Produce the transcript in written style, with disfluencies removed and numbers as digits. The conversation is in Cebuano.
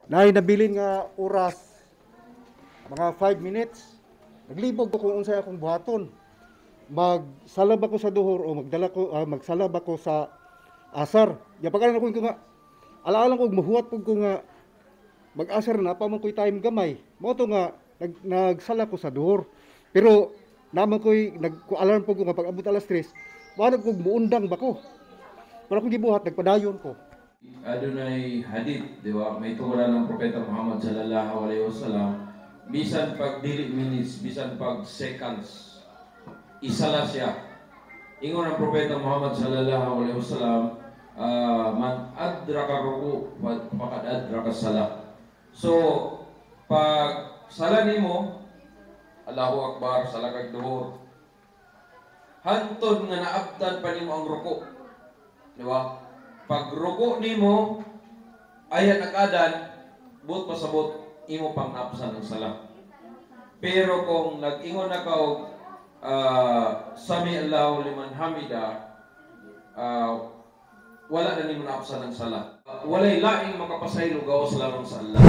Naay nabilin nga oras, mga 5 minutes. Naglibog ko kung unsay akong buhaton. Magsalab ako sa duhor o magdala ko magsalab ako sa asar. Ya pagkalan ko nga alaalang ko mahuwat pud ko nga mag-asar na pa man ko'y time gamay. Mao to nga nagsala ko sa duhor. Pero naman ko'y nag-alarm pud ko nga pag abot alas 3, wala ko muundang ba ko. Pero akong gibuhat, nagpadayon ko. Adunay hadith, di ba? May turan ng Propeta Muhammad sallallahu alaihi wasallam, bisan pag dili minutes, bisan pag seconds, isala siya. Ingon ang Propeta Muhammad sallallahu alaihi wasallam, man adraka ruku faqad adraka salah. So, pag sala nimo, Allahu Akbar, sala kag duhur. Hantod nga naabtan pa nimo ang ruku. Di ba? Pag ruko nimo, ayan nag-adan, buot pasabot, imo pang naapsan ang sala. Pero kung nag-ingon na ka og sami Allahu liman hamida, wala na nimo naapsan ang sala. Walay laing makapasaylo gawas lamang sa Allah.